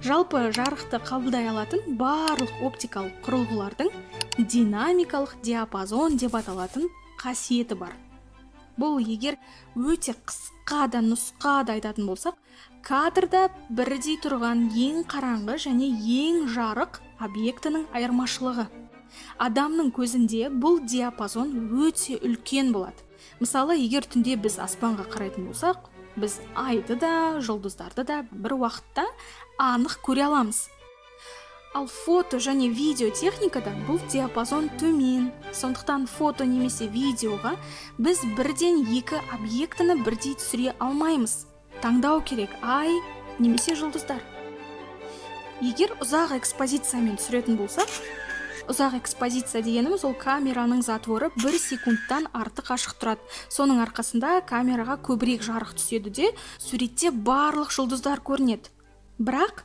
Жалпы, жарықты қабылдай алатын барлық оптикалық құрылғылардың динамикалық диапазон деп аталатын қасиеті бар. Бұл егер өте қысқа да нұсқа да айтатын болсақ, кадрда бірдей тұрған ең қараңғы және ең жарық объектінің айырмашылығы. Адамның көзінде бұл диапазон өте үлкен болады. Мысалы, егер түнде біз аспанға қарайтын болсақ, біз айды да, жұлдыздарды да бір уақытта анық көре аламыз. Ал фото және видео техникада бұл диапазон төмен. Сондықтан фото немесе видеоға біз бірден екі объектіні бірдей түсіре алмаймыз. Таңдау керек: ай немесе жұлдыздар. Егер ұзақ экспозициямен түсіретін болсақ, ұзақ экспозиция дегеніміз — ол камераның затворы 1 секундтан артық ашық тұрады. Соның арқасында камераға көбірек жарық түседі де, суретте барлық жұлдыздар көрінеді. Бірақ